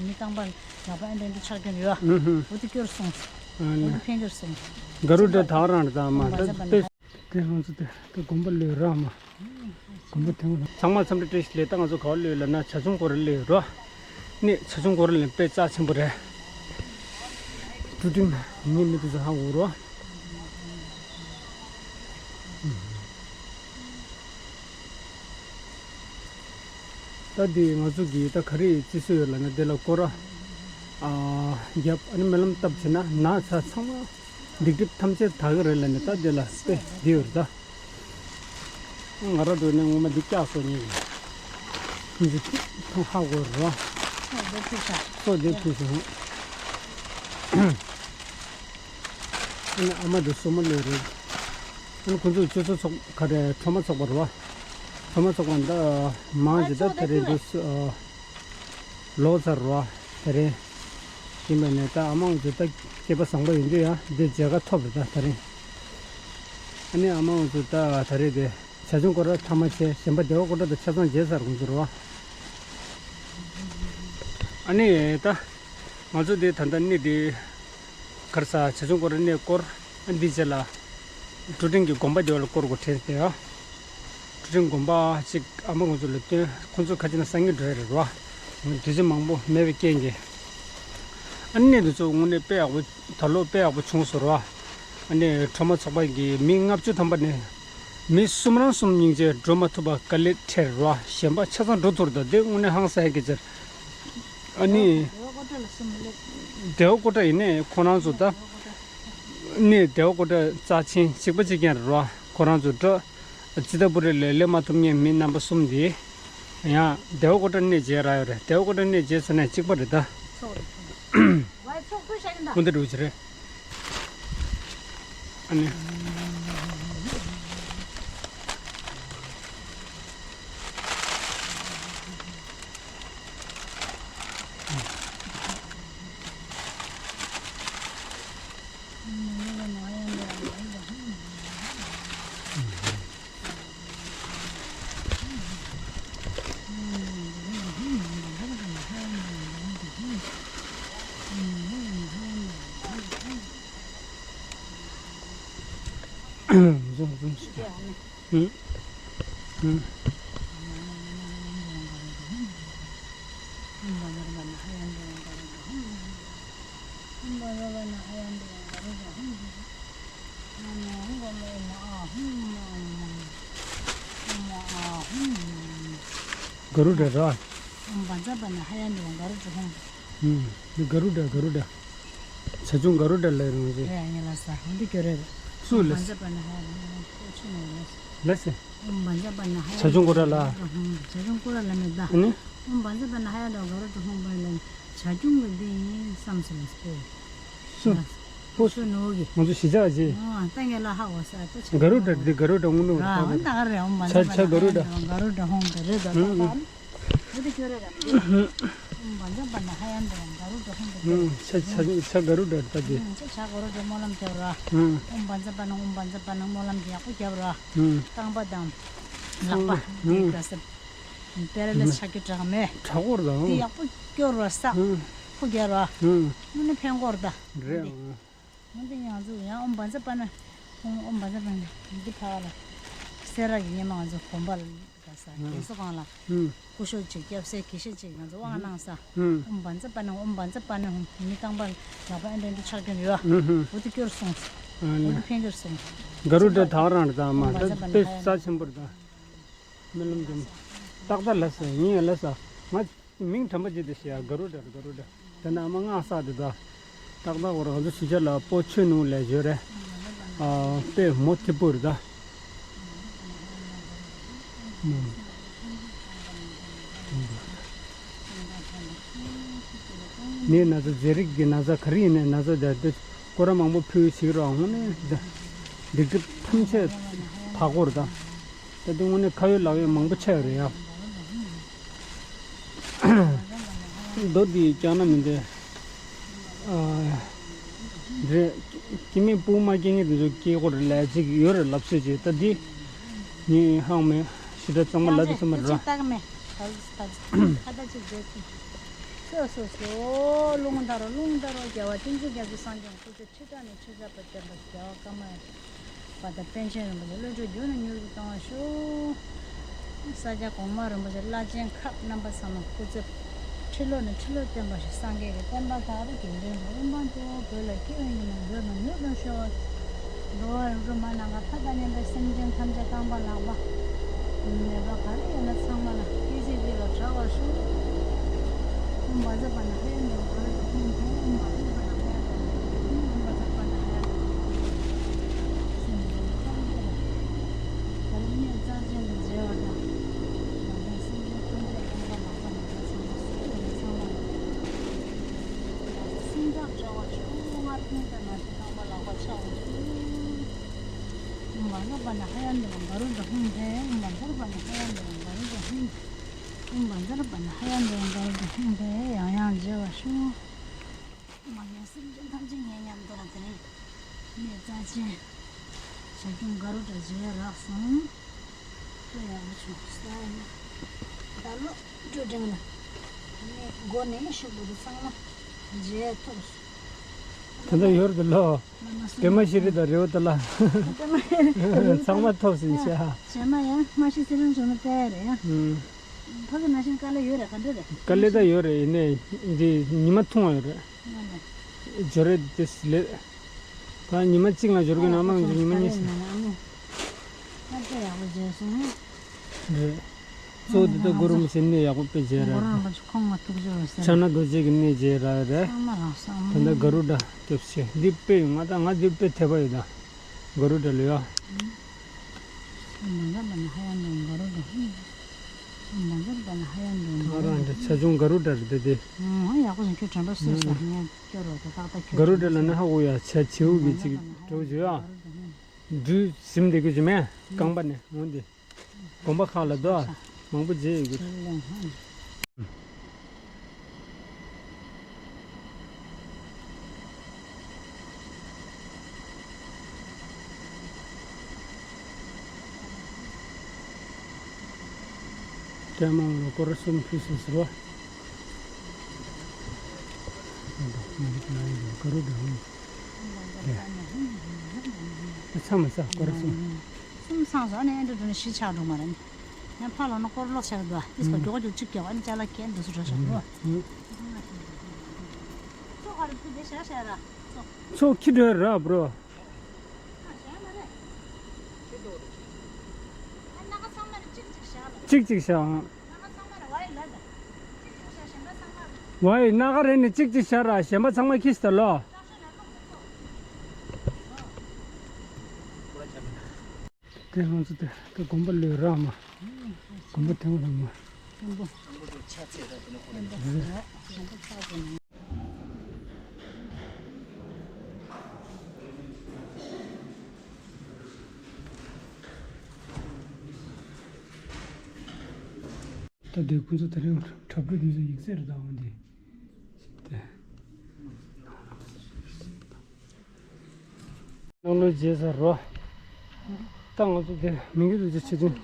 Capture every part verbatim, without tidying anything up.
མི་རྐང་པ་ལག་པ་ཨེ་འདྲ་འདི་ཆག་རྒྱུ་ཡོད། ཨུ་ཧུ། འོ་དེ་སྐྱོར་སོང་། ཨ་ནི། འོ་དེ་ཕན་གྱུར་སོང་། ག་རུ་འདྲ་ད་ག་རང་རེད་ད་མ། ད་དཔེ། དེ་ང་ཚོ་དེ་དེ་དགོན་པ་ལོས་ར་མ། དགོན་པ་དེ་ཚང་མ་འཚམས་འདྲི་བཀྲ་ཤིས་བདེ་ལེགས། ད་ང་ཚོ་ག་བ་ལོས་ལ་ན་བྱ་ཆུང་སྐོར་ལོས་རོ། ནི་བྱ་ཆུང་སྐོར་ལས་དཔེ་རྩ་ཆེན་པོ་རེད། ཀྲུ་ཀྲིང་ངའི་མི་དེ་ཚོ་ཧ་གོ་རོ། ད་འདི་ང་ཚོ་གིས་ད་ག་རེ་བརྩི་སྲོལ་ཡོད་ལབ་ན་དེ་ལ་སྐོར་ར་ཨ་རྒྱབ། ཨ་ནི་སྨོན་ལམ་བཏབ་བྱས་ན་ན་ཚ་ཚང་མ་སྡིག་སྒྲིབ་ཐམས་ཅད་དག་གི་རེད་ལབ་ནས་ད་དེ་ལ་དཔེ་འདི་ཡོད་རེད་ད། ང་ར་འགྲོ་ནས་ངོ་མ་འདི་བཀྱག་སོང་ཉེ་གི་ཁོང་ཚོ་ཐོང་ཧ་གོ་རེད་ར། སོ་བདེ་ཕུལ་སོང་། ཨ་ནི་ཨ་མ་དེ་སོ་མ་ལོས་རེད། ཨ་ནི་ཁོང་ཚོ་ཆུ་ཚོད་ཚོགས་ག་རེ་ཁྲོ་མ་ཚོགས་པ་རེད་བ། ཁྲོ་མ་ཚོགས་པ་འདི་མང་ཇི་ལྟར་དེ་རེད་འདུག་ལོ་ཚར་བ་དེ་རེད། ཡིན་པ་ནས་ད་ཨ་མ་ང་ཚོ་ད་སྐྱེས་པ་བཟང་པོ་ཡིན་དུས་ཡང་འདི་མཇལ་ཁ་ཐོབ་རེད་ད་དེ་རིང་། ཨ་ནི་ཨ་མ་ང་ཚོ་ད་དེ་རེད་དེ་བྱ་ཆུང་སྐོར་ར་ཐ་མ་བྱས། གཞན་པ་བདེ་བ་སྐོར་ར་དང་ཆ་ཚང་མཇལ་ཚར་ཁོང་ཚོ་རེད་བ། ཨ་ནི་ད་ང་ཚོ་འདི་ད་ལྟ་གནས་འདི་གར་ས་བྱ་ཆུང་སྐོར་ར་གནས་སྐོར། ཨ་འདི་རྗེས་ལ་ཀྲུ་ཀྲིང་གི་དགོན་པ་འདི་བ་ལ་སྐོར་དགོས་དྲན་ཏེ་ཡ། ཀྲུ་ཀྲིང་དགོན་པ་ཅིག་ཨ་མ་ང་ཚོ་ལ་སྟོན། ཁོང་ཚོ་ཁ་ཅིག་ན་སང་ཉིན་འགྲོ་ཡ་རེད་རོ། དུས་ཚོད་མང་པོ་མེད་པའི་རྐྱེན་གྱིས། ཨ་ནི་གནས་འདི་ཚོ་དངོས་གནས་དཔེ་ཡག་པོ། ད་ལོ་དཔེ་ཡག་པོ་བྱུང་སོང་རོ། ཨ་ནི་ཁྲོ་མ་ཚོགས་པ་གི་མི་ལྔ་བཅུ་ཐམ་པ་ནས་མི་གསུམ་རང་གསུམ་སྙིང་རྗེ་འགྲོ་མ་ཐུབ་པ་དཀའ་ལས་འཕྲད་རོ། གཞན་པ་ཆ་ཚང་འགྲོ་ཐུབ་རེད་ད། དེ་དངོས་གནས་ཧང་སང་གི་ཅིག་ཨ་ནི་བདེ་བ་སྐོར་ར་ལ་གསུམ་སླེབས། བདེ་བ་སྐོར་ར་ཡིན་ནའི་ཁོ་རང་ཚོ་ད་ནི་བདེ་བ་སྐོར་ར་རྩ་ཆེན་གཅིག་པ་གཅིག་རྐྱང་རེད་རོ། ཁོ་རང་ཚོ་འགྲོ་ཙི་ཏ་པུ་རི་ལ་སླེབས་མ་ཐུབ་མཁན་མི་རྣམ་པ་གསུམ་དེ་ཡང་བདེ་བ་སྐོར་ར་གནས་མཇལ་རག་ཡོད་རེད། བདེ་བ་སྐོར་ར་གནས་མཇལ་ཚར་ནས་གཅིག་པ་རེད་ད། ཚོགས་རེད། ཚོགས་རེད། ཚོགས་ཁུལ་བཞག་གིན་ད། ཁོ་འདི་འགྲོ་གི་རེད། ཨ་ནི། འཛོམས་འཛོམས་ཤིག་ཨུ། ཨུ། ག་རུ་འདྲ་ར། ཨུ། འདི་ག་རུ་འདྲ། ག་རུ་འདྲ། བྱ་ཆུང་ག་རུ་འདྲ་ལབ་རུང་ཞེས། རེད། ཡིན་ལ་ས་འདི་ག་རེ་རེད། སུ་ལ། ལ་སེ། བྱ་ཆུང་སྐོར་ར་ལ། བྱ་ཆུང་སྐོར་ར་ལ་མེད་ད། ཨ་ནི། བྱ་ཆུང་གི་འདི་ཡིན་བསམ་སོང་ལ་སྤོ། སུ། སྤོ། སུ་ནོ་གི། ང་ཚོ་གཞིས་ཆགས་ཀྱི། ཨ་ད་ངས་ལ་ཧ་གོ་ས་ད་ཆ། ག་རུ་འདྲ། འདི་ག་རུ་འདྲ་དངོས་གནས་ར། ད་ག་རེ་ཨོཾ་བཛྲ་པཱ་ཎ་ཧ་ཡ་ནི་ག་རུ་འདྲ་ཧོང་ག་རེ་ད་ད་ད། འོ་དེ་ཁྱོད་རེད་ར། ཨོཾ་བཛྲ་པཱ་ཎ་ཧ་ཡ་ནི་ག་རུ་འདྲ་ཧོང་ག་རེ། ཆ་ཆ་ཆ་ག་རུ་འདྲ་ད་དེ། ཆ་ཆ་ག་རུ་འདྲ་སྨོན་ལམ་རྒྱབ་ར། ཨོཾ་བཛྲ་པཱ་ཎ་ཨོཾ་བཛྲ་པཱ་ཎ་སྨོན་ལམ་དེ་ཡག་པོ་རྒྱབ་ར། རྐང་པ་དང་ལག་པ་དེ་ག་ས་པེ་ར་ལེ་སི་ཆགས་རྒྱུ་དྲག་མེད། དྲག་པོ་རེད་ད། དེ་ཡག་པོ་སྐྱོར་ར་ས་ཕུ་རྒྱབ་ར། དངོས་གནས་ཕན་གྱི་རེད་ད། རེད། འོན་ཏེ་ང་ཚོ་ཡང་ཨོཾ་བཛྲ་པཱ་ཎ། ཨོཾ་ཨོཾ་བཛྲ་པཱ་ཎ་འདི་ཕ་ག་ལ། སེ་ར་གི་སྔོན་མ་ང་ཚོ་དགོན་པ་ལ་ག་ས་རྒན་གསོ་ཁང་ལ་སྐུ་ཞབས་ཅིག་སྐྱབས་སའི་དགེ་བཤེས་ཅིག་ང་ཚོ་དབང་གནང་ས། ཨོཾ་བཛྲ་པཱ་ཎ་ཨོཾ་བཛྲ་པཱ་ཎ་ཧཱུྃ། མི་རྐང་པ་ལག་པ་ཨེ་འདྲ་འདི་ཆག་རྒྱུ་ཡོད། འོ་དེ་སྐྱོར་སོང་། འོ་དེ་ཕན་གྱུར་སོང་། ག་རུ་འདྲ་ད་ག་རང་རེད་ད་མ། ད་དཔེ་རྩ་ཆེན་པོ་རེད་ད། སྨོན་ལམ་འདུམ། ཏག་ཏག་ལ་ས་ཡིན་ཡ་ལ་ས། ང་མིང་དྲན་པ་ཅིག་དེ་ཤེས་ཡ། ག་རུ་འདྲ་རེད། ག་རུ་འདྲ། དེ་ན་ཨ་མ་སྔགས་བསགས་དེ་ད། ཏག་ཏག་འོ་ར་ང་ཚོ་སུ་ཆ་ལ་སྤོ་ཆོས་ནུ་ལས་བརྗོད་རེད། ཨ་དཔེ་མོ་ཐིབ་པོ་རེད་ད། ནས་ན་ཚ་རྫས་རིགས་ཀྱི་ན་ཚ་ག་རེ་ཡིན་ནའི་ན་ཚ་དེ་དེ་སྐོར་ར་མང་པོ་ཕུལ་ཞིག་རོགས་དངོས་གནས་དེ་སྡིག་སྒྲིབ་ཐམས་ཅད་དག་གོ་རེད་ད། ད་དེ་དངོས་གནས་ཁ་ཡོད་ལག་ཡོད་མང་པོ་ཆགས་ཡོད་རེད་ཡ། རྡོ་འདི་བཀྱག་ན་མི་འདོད། ཨ། རེད། སྐྱེ་མེད་ཕུང་མ་སྐྱེ་མཁན་དེ་ཚོ་སྐྱེ་དགོས་རེད་ལབ་ཅིག་ཡོད་རེད་ལབ་སྲོལ་ཅིག་ད་འདི་ངས་ཧང་མེད་ཞེ་དྲག་གཙང་མ་ལབ་དུས་ཙམ་པ་རེད་ར། ཁ་ད་ཅིག་བཟོས་ཏེ། ལྷོད་སོ་སོ། རླུང་ལྟར་རླུང་ལྟར་རྒྱལ་བ་ཏིང་འཛིན་རྒྱ་མཚོའི་སངས་རྒྱས་སྐུ་ཚེ་ཁྲི་ཕྲག་ནས་ཁྲི་ཕྲག་བར་བརྟན་པར་རྒྱལ་བ་ཀརྨ་པ་དང་པཎ་ཆེན་རིན་པོ་ཆེ་བློ་གྲོས་རྒྱུན་ལ་མྱུར་དུ་གཏོང་བར་ཤོག། ས་སྐྱ་གོང་མ་རིན་པོ་ཆེ་བླ་ཆེན་ཁག་རྣམ་པ་ཚང་མ་སྐུ་ཚེ་ཁྲི་ལོ་ནས་ཁྲི་ལོ་བརྟན་པར་ཤོག། སངས་རྒྱས་ཀྱི་བསྟན་པ་དར། དགེ་འདུན་པ་དབུ་འཕང་མཐོ། བོད་ལ་སྐྱོན་ཡོད་ན་འགྲོ་ན་མྱུར་དུ་ཤོག། འགྲོ་བ་རིགས་དྲུག་མ་ནང་ག་ཐ་དང་མཉམ་པའི་སེམས་ཅན་ཐམས་ཅད་རྐང་པ་ལག་པ་ནད་པ་ག་རེ་ཡོད་ན་ཚང་མ་ལ་སྐྱེ་ཚེ་འདི་ལ་དྲག་པར་ཤོག། ཨོཾ་བཛྲ་པཱ་ཎ་ཧ་ཡ་ནི་ཝ་ག་རུ་ཏྲ་ཧཱུྃ་ཕཊ། ཨོཾ་བཛྲ་པཱ་ཎ་ཧ་ཡ་ནི་ཝ་ག་རུ་ཏྲ་ཧཱུྃ་ཕཊ། ཨོཾ་བཛྲ་པཱ་ཎ་ཧ་ཡ་ནི་ཝ་ག་རུ་ཏྲ་ཧཱུྃ་ཕཊ། སེམས་ཅན་ཐམས་ཅད་ལ་གནས་རྩ་ཅན་དུ་མཇལ་བ་དང་། ཡང་སེམས་ཅན་ཐམས་ཅད་རྐང་པ་ལག་པ་ནས་ཚང་མ་སུ་ཡོད་ན་ཚང་མ་ལ་སེམས་ཐག་བཅད་པར་ཤོག། སྔར་ཕུང་དང་ན་ཚ་རྐང་པ་ལག་པ་ཆག་པར་ཤོག། ཨོཾ་བཛྲ་པཱ་ཎ་ཧ་ཡ་ནི་ཝ་ག་རུ་ཏྲ་ཧཱུྃ་ཕཊ། ཨོཾ་བཛྲ་པཱ་ཎ་ཧ་ཡ་ནི་ཝ་ག་རུ་ཏྲ་ཧཱུྃ་ཕཊ། ཨོཾ་བཛྲ་པཱ་ཎ་ཧ་ཡ་ནི་ཝ་ག་རུ་ཏྲ་ཧཱུྃ་ཕཊ། ཡང་ཡང་མཇལ་བར་ཤོག། མ་རྒན་སེམས་ཅན་ཐམས་ཅད་ངའི་མཉམ་དུ་ལ་དེ་རིང་གནས་རྩ་ཅན་བྱ་ཁྱུང་ག་རུ་ཏྲ་མཇལ་རག་སོང་། དཔེ་ཡག་པོ་བྱུང་སོང་། ད་ལོ་སྤྲོ་འགྲེང་ལ་གནས་སྒོ་ནས་ཤུག་པོ་དེ་ཚང་མ་མཇལ་ཐུབ་སོང་། ད་ལྟ་ཡོད་རེད་ལོ། པད་མ་ཤེས་རིག་དང་རེ་བ་ཏཱ་ལ། པད་མ་ཤེས་རིག་ཚང་མ་ཐོབ་ཟིན་ཤག། བྱས་ན་ཡང་མ་ཤེས་ཚེ་རིང་བྱུང་ན་དཔེ་རེད་ཡ། ཨུམ། ཕ་གི་ན་གཞོན་དཀའ་ལས་ཡོད་རེད། ག་འདྲ་རེད། དཀའ་ལས་ད་ཡོད་རེད། ཡིན་ནའི་འདི་ཉི་མ་ཐུང་བ་ཡོད་རེད། ང་ལ་འབྱོར་རེད་དེ་ལས། ད་ཉི་མ་གཅིག་ལ་འབྱོར་གི་ན་མང་ཉི་མ་གཉིས། ཨ་ནི་ཨ་ནི་ཨ་ནི་ཡག་པོ་བྱས་སོང་། རེད། གཙོ་བོ་འདི་ད་གུ་རུ་མི་ཆེན་གནས་ཡག་པོ་དཔེ་མཇལ་ར། གུ་རུ་རིན་པོ་ཆེ་ཁོང་ང་ཐུགས་རྗེ་ཆེ་ཟེར། ཕྱག་ན་རྡོ་རྗེ་གི་གནས་མཇལ་ར་རེད། ཚང་མ་རག་སོང་། ད་ལྟ་ག་རུ་ཏྲ་སྐྱབས་ཆེ་འདི་དཔེ་ཡོད། ང་ད་ང་འདི་དཔེ་དད་པ་ཡོད་ད། ག་རུ་ཏྲ་ལོས་ཡ། མ་འཛར་པ་ན་ཧ་ཡ་འདོན་ག་རུ་ཏྲ། མ་འཛར་པ་ན་ཧ་ཡ་འདོན་ག་ང་རུ་རང་ཏྲ། འདི་བྱ་ཁྱུང་ག་རུ་ཏྲ་རེད་དེ་དེ། ཨང་ཡག་པོ་བྱུང་། ཁྱོད་དྲན་པ་གསོས་སོང་། ངས་སྐྱོར་རོགས་དེ་ཏག་ཏག་ཁྱོད། ག་རུ་ཏྲ་ལ་ན་ཧ་གོ་ཡ་ཆ་བྱེའུ་གི་ཅིག་འགྲོ་བྱེད་ཡ། འགྲུལ་ཟིན་བསྡད་ཀྱི་བྱེད་མེད་རྐང་པ་ནས་འོང་དེ། དགོན་པ་ཁག་ལ་དོ། མང་པོ་མཇལ་ཡོད་གི། ཀྱེ་མ་ལོ་སྐོར་གསུམ་ཕུལ་སོང་ཟེར་བ། ཨ་མ་ལོ་སྐོར་གསུམ། གསུམ་ཚང་སོང་། ཨ་ནི་ཨེ་འགྲོ་འགྲོ་ནས་བཞི་ཆགས་འགྲོ་མ་རེད། ཡང་ཕར་ལོག་ན་སྐོར་ལོག་ཆགས་འདུག་ཨ། དེ་སོ་མགྱོགས་མགྱོགས་གཅིག་རྒྱག་ཨ་ནི་ཅ་ལག་ཁྱེར་འདུག་སུ་འགྲོ་ཤག་འགྲོ། ཚོ་ག་རེ་ཕུལ་དེ་ཤ་ཤ་ར། ཚོ་ཁྱི་འགྲོ་ར་བྲོ། ཨ་གཞན་མ་རེད། ཁྱི་འགྲོ་རེད། ཨ་སྣ་ཁ་ཚང་མ་རེད། གཅིག་གཅིག་བཞག་ལ། གཅིག་གཅིག་བཞག་ཨང་། སྣ་ཁ་ཚང་མ་རེད། ཝའི་ལ་ད། གཅིག་གཅིག་བཞག་གཞན་པ་ཚང་མ་རེད། ཝའི་སྣ་ཁ་རེད་ནི་གཅིག་གཅིག་བཞག་ར། གཞན་པ་ཚང་མ་ཁྱི་ཤི་ད་ལོ། དེ་ང་ཚོ་དེ་དེ་དགོན་པ་ལོས་རག་མ། དགོན་པ་དེ་ང་རག་མ། ད་དེ་ཁོ་ཚོ་དེ་རིང་གྲ་སྒྲིག་དེ་ཚོ་ཡིག་ཚད་རེ་ད་འོང་དེ། དེ། ནང་ལོགས་བརྗེས་ཚར་རོ། ད་ང་ཚོ་དེ་མི་འགྱུར་དུ་ཆེ་ཆུང་།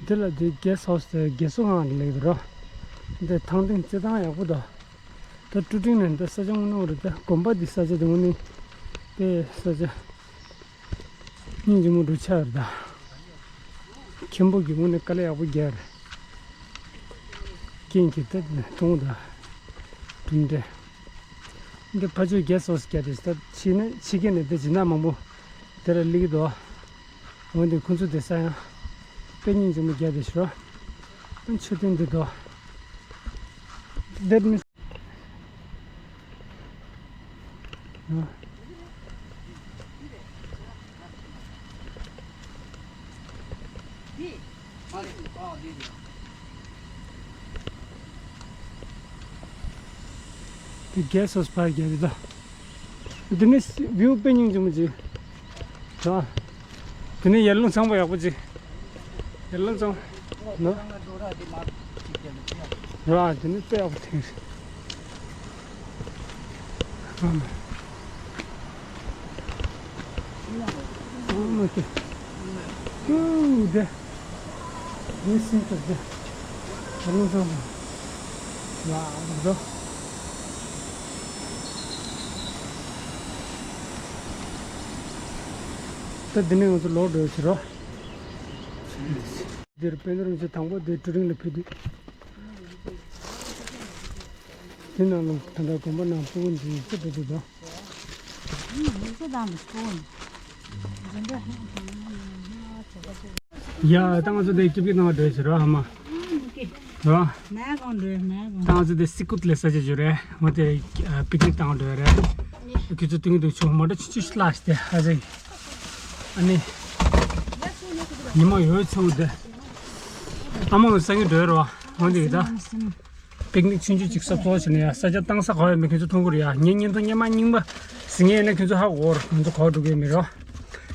འདི་ལ་དེ་གེ་སི་ཧའུ་སི་དེ་རྒས་གསོ་ཁང་ལ་སླེབས་རོ། འདི་ཐང་སྟེང་རྩེད་ཐང་ཡག་པོ་འདུག་ད་ཀྲུ་ཀྲིང་ནས་འདི་ས་ཆ་དངོས་གནས་རེད། ད་དགོན་པ་འདི་ས་ཆ་དེ་དངོས་གནས་དཔེ་ས་ཆ་སྙིང་རྗེ་མོ་འདྲ་ཆགས་རེད་ད། མཁན་པོ་གི་དངོས་གནས་དཀའ་ལས་ཡག་པོ་རྒྱག་རེད། རྐྱེན་གྱིས་ད་མཐོང་ད། གྲུབ་འབྲས། འདི་ཕ་ཆོས་རྒྱལ་སོགས་སུ་བརྒྱབ་སྟེ་ད་ཕྱི་ནས་ཕྱི་རྒྱལ་ནས་འདི་སྦྱིན་བདག་མང་པོ་དེ་ལ་སླེབས་ཀྱི་འདུག་འོན་ཏེ་ཁོང་ཚོ་དེ་ས་ཡང་དཔེ་སྙིང་རྗེ་མོ་བརྒྱབ་སྟེ་ཞོ། མཆོད་རྟེན་འདི་འདུག་འདིར་ནི། དེ་རྒྱལ་སོ་སོ་ཕར་རྒྱལ་རེད་ད། འདི་ནི་བིའུ་དཔེ་སྙིང་རྗེ་མོ་ཅིག་ད། དེ་ནས་ཡར་ཀླུང་ཚང་པ་ཡག་པོ་ཅིག་ཡར་ཀླུང་ཚང་པ་ནོ། ར་དེ་ནས་དཔེ་ཡག་པོ་ཐེངས་རེད། ཨ་མ། ཨ་མ་ཀེ། ཀུ་དེ། དེ་སིན་ཏོ་དེ། ཡར་ཀླུང་ཚང་པ། ལ་འགྲོ། ད་འདི་ནས་ང་ཚོ་ལོག་འགྲོ་ཕྱིར་རོ། འདིར་དཔལ་ལྡན་རིན་ཆེན་དང་པོ་དེ་ཀྲུ་རིང་ལ་ཕུལ་དུས། དེ་ནང་ལ་ད་ལྟ་དགོན་པ་ནང་སྤུ་གུ་འཛིན་ས་འགྲོ་འདུག་དོ། ཡ། ད་ང་ཚོ་དེ་སྐྱིད་སྐྱིད་གནང་བ་འགྲོ་ཟེར་རོ་ཨ་མ། རོ། མ་གང་འགྲོ་མ་གང་། ད་ང་ཚོ་དེ་སི་ཀུད་ལས་ས་ཆ་བརྗོད་རེད། ང་དེ་པིག་ནིག་བཏང་འགྲོ་རེད། ཁྱོད་ཚོ་སྟོན་གྱི་འདུག་ཆུ་མ་འདྲ་ཆུ་ཆུ་ཤི་ལ་ཤི་དེ་ཧ་ཟེ། ཨ་ནི། ཉི་མ་ཡོད་ཚང་དེ། ཨ་མ་ངོ་སང་གི་འགྲོ་རོ། ང་དེ་གི་ད། པིག་ནིག་ཆུང་ཆུང་ཅིག་གསོག་གསོག་བྱས་ནས་ཡ། ས་ཆ་བཏང་ས་ག་བ་ཡོད་མེད་ཁྱོད་ཚོ་མཐོང་གི་རེད་ཡ། ངའི་བརྙན་ཐུང་སྔོན་མ་རྙིང་པ་གཟིགས་མཁན་ཡིན་ན་ཁྱོད་ཚོ་ཧ་གོ་གི་རེད། ང་ཚོ་ག་བ་འགྲོ་གི་ཡོད་མེད་རོ།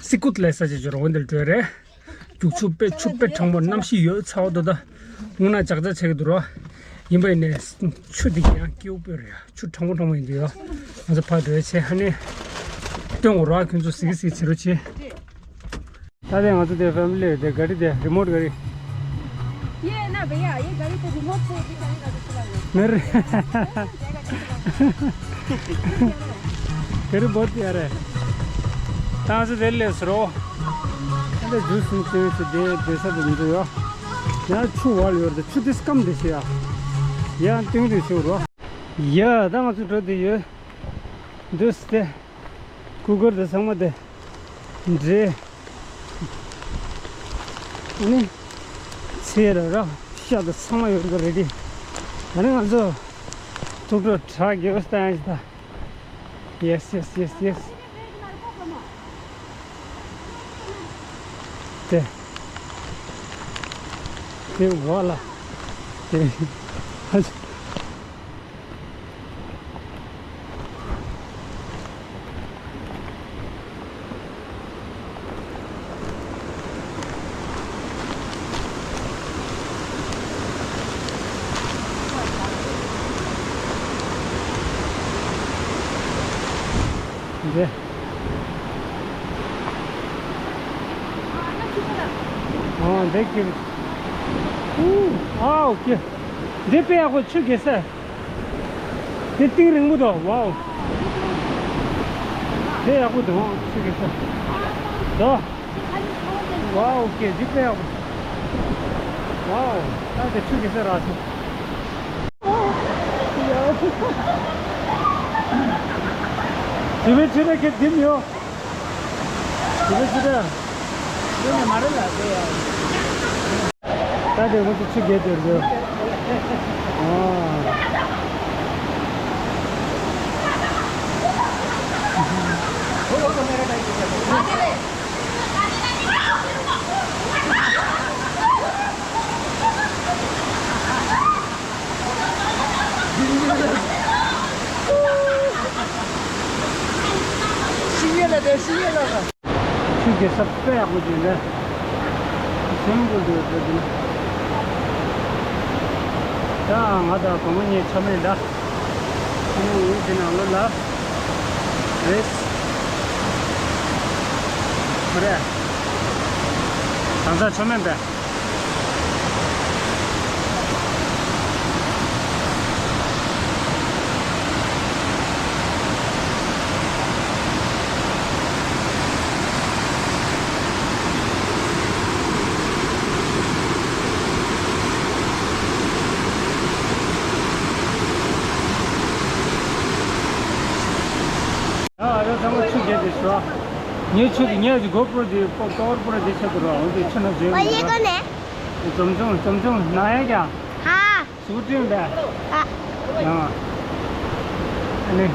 སི་ཀུད་ལས་ས་ཆ་བརྗོད་རོ། འོན་ཏེ་འགྲོ་རེད། རྒྱུག་ཆུ་དཔེ་ཆུ་དཔེ་གྲང་མོ་གནམ་གཤིས་ཡོད་ཚ་བ་འདུག་ད་དངོས་གནས་ཇག་ཇག་བྱེད་ཀྱི་འདུག་རོ། ཡིན་པ་ཡིན་ནས་ཆུ་འདི་གི་ཡང་སྐྱིད་པོ་རེད་ཡ། ཆུ་གྲང་མོ་གྲང་མོ་ཡིན་འདུག་ཡ། ང་ཚོ་ཕར་འགྲོ་ཡ་བྱས་ཧ་ནས་སྟོན་དགོས་རོ། ཁྱོད་ཚོ་གཟིགས་གཟིགས་བྱེད་རོགས་བྱེད། ད་ལྟ་ང་ཚོ་དེ་ཕེ་མི་ལི་དེ་ག་རི་དེ་རི་མོ་ཊི་ག་རི། ये ना भैया, ये गाड़ी तो रिमोट से भी चलेगा, दूसरा गाड़ी। मेरे गाड़ी बहुत प्यारा है। ད་ང་ཚོ་དེ་ལས་རོ། ད་ལྟ་ཇུས་ནི་སྟོན་ཞིག་དེ་དེ་ས་དེ་མི་འདུག་ཡ། ཡང་ཆུ་བར་ཡོད་རེད། ཆུ་དེ་སྐམ་དེ་ཞིག་ཡ། ཡང་སྟོན་དེ་ཞིག་རོ། ཡ། ད་ང་ཚོ་འགྲོ་དེ་ཡོད། འདུག་སྟེ། གུ་གུར་དེ་ཚང་མ་དེ། འདྲེ། ཨ་ནི། ཚེ་ར་ར་ཤ་དང་ཚང་མ་ཡོད་པ་རེད་དེ། ཨ་ནི་ང་ཚོ་ཐུགས་སྤྲོ་དྲག་རྒྱལ་བ་སྟན་ཡ་ཞིག་ད། Yes, yes, yes, yes. དེ། དེ་འོག་ལ། དེ། འདི། ཨོ་འདི་ཀི། ཨོ་ཨོ་ཀེ། འདི་དཔེ་ཡག་པོ་ཆུ་རྒྱས་ས། དེ་གཏིང་རིང་པོ་འདུག་ཝའོ། དེ་ཡག་པོ་འདུག་ཆུ་རྒྱས་ས། འདུག་ཝའོ་ཀེ། འདི་དཔེ་ཡག་པོ། ཝའོ། ད་དེ་ཆུ་རྒྱས་ས་རག་སོང་། དེ་བས་ཆེ་ན་ཁྱེད་འདི་མི་ཡོང་། དེ་བས་ཆེ་ན། དེ་ནས་མ་རེད་ལ་དེ་ཡ། ད་དེ་ཁོ་ཚོ་ཆུ་རྒྱས་དེར་འགྲོ། ཨ། ཤི་ཡ་ལ་དེ་ཤི་ཡ་ལ་ལ། ཆུ་རྒྱས་ས་དཔེ་ཡག་པོ་ཅིག་རེད། སེམས་ཁུར་དུ་འགྲོ་གི་ན། ད་ང་དང་བུ་མོ་གཉིས་ཆོ་མེད་འདྲ། ཁོ་མོ་འོང་དེ་ནང་ལོགས་ལ་རེད། མ་རེད། གང་ཟག་ཆོ་མེད་པས། ཨ་རོ་ཚང་མ་ཆུ་རྒྱས་ཏེ་ཤོག་ངས་ཆུ་དེ་ངས་ཀྱི་གོ་པྲོ་དེ་པོ་ཀོ་བར་པྲོ་དེ་ཆགས་ཀྱི་རོགས། འོན་ཏེ་ཆུ་ན་བརྗོད་མི་འདུག་འཛོམས་ཆུང་འཛོམས་ཆུང་ན་ཡ་ཀྱང་ཧ། ཟུག་སྤྲིན་པས། ཨ། ཡང་། ཨ་ནི།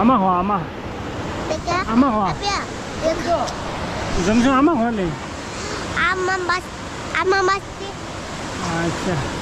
ཨ་མ་ཧོ་ཨ་མ། ཨ་མ་ཧོ། འཛོམས་ཆུང་ཨ་མ་ཧོ་ནི། ཨ་མ་མ། ཨ་མ་མ། ཨ་ཅེ།